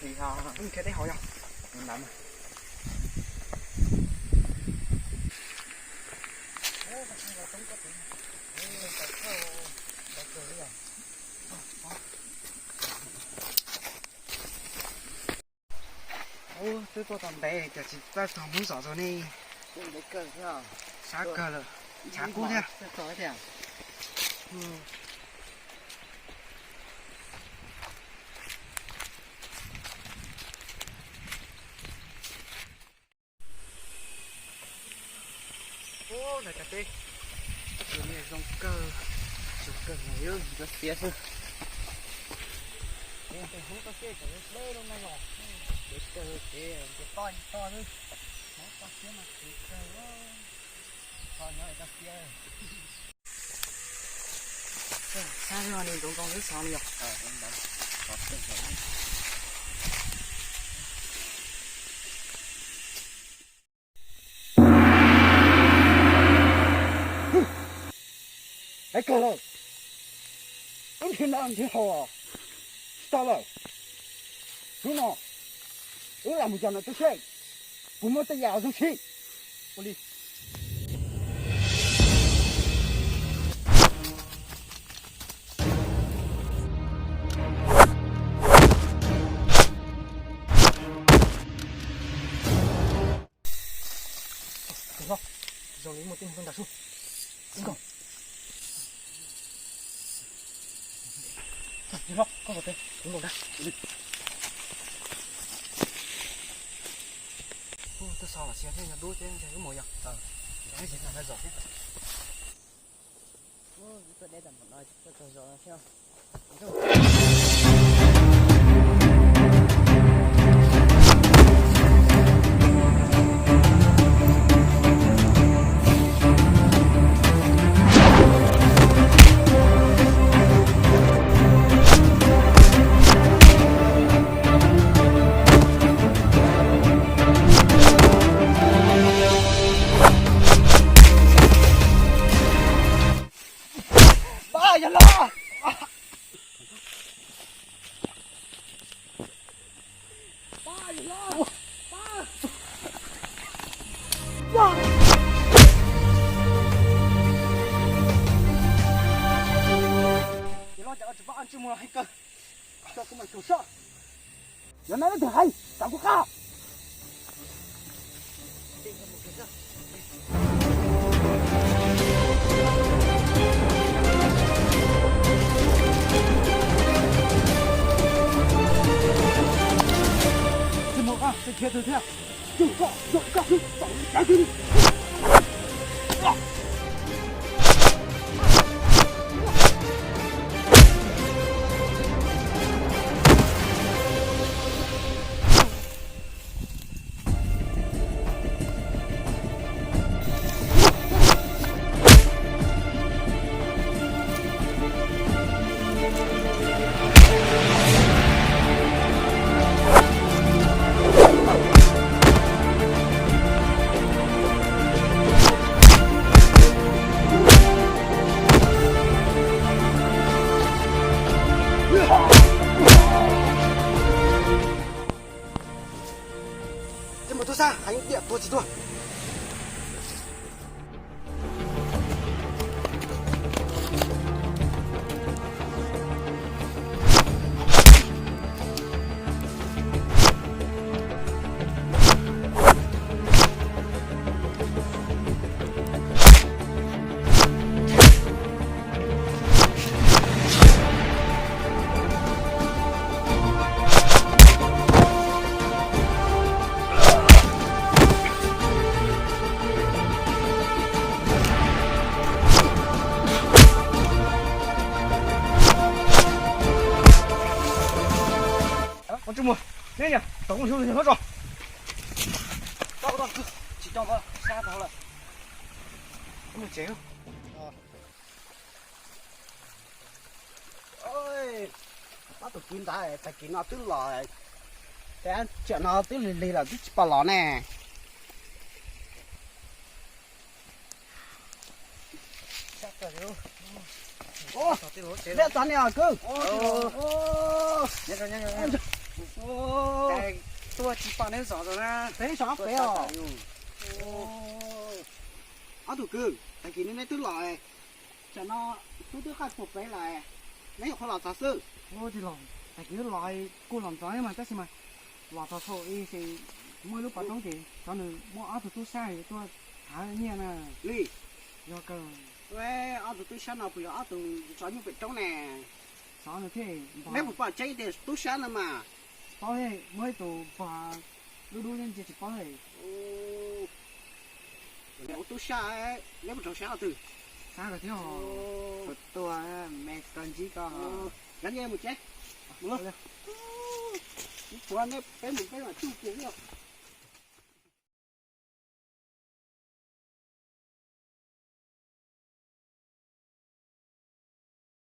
Khiav teb hauv yog. Ub, twb tuaj tau ntev cas tsis txawj txog Hmoob zos rau ne. Sab kawg lawm, tshav kub thiab. Ub, lawv cov teb zoo kawg, zoo kawg, nws yuav xiav xwb. Ub, tej Hmoob toj siab cov deb lub no yog, kev kawg kev, kev toj toj xwb. Hmoob toj siab mas kev kawg, toj nyob toj siab. Sab no nws ntxoov ntxoo xwb xov no yog. Peb kawg lawm, wb nrhiav noj nrhiav haus tsis tau lawm. Hnub no wb lam mus yos nram teb seb puas muaj tej yam zoo siab. Ua li. Tus hlob, zoo li muaj tib neeg tuaj nram sub. Xib Nkauj. Tus hlob, koj kom peb, kuv nkaum ntag. Ub, twb so los sia thiab, yog dub thiab ntshe wb mus yog. Ib yam no zom thiab. Ub, tuaj deb tag npaum no tsis tuaj txog zos no thiab. Pab, yog los. Pab, yog los. Pab. Yog los cas koj tsis pab, ntsej muag heev kawg. Coj kuv mam xyaum soj. Yog no leej twg hais, txav kuv qab. Tsis mus, koj khiav twg thiab? Koj, koj, koj, koj, koj. Ces mus tuag xab, heev tiam tuag tsis tuag. Ua tsis muag, neb niam, tom koj mus xyov tus niag hlob tso. Tsis coj sab rau lawm. Mus tsev. Pab tus kwv ntawd tag kis no twb los, peb tsiam no twb lig lig lawm twb tsis pom los ne. Liaj txog ne os kwv. Tuaj tsis pom neb zov na. Peb zov peb os. Ob tug kwv, tag kis no neb twb los, tsam no hnub twb qaij puag pem lawm, neb yuav qhov los txog xwb. Tag kis los kuj los ntxov mas tab sis mas los txog thaum ib ces muaj ib lub pov roob ces xyov nws muaj ob tug tub sab yuav tuaj thav nyiaj na. Li, yog kawg. Ob tug tub sab no puas yog ob tug zov nyuj pem roob ne? Xyov nws thiaj npog. Neb puas pom tseeb tias tub sab no mas? Tsis paub, muaj ib tus npog dub dub ntsia tsis paub. Ua tub sab, neb puas raug sab qhov twg? Sab kawg thiab. Tua me ko ntsib ko. Cov nyiaj mus tsev. Mus, peb mus peb mam tsuj kiag xwb.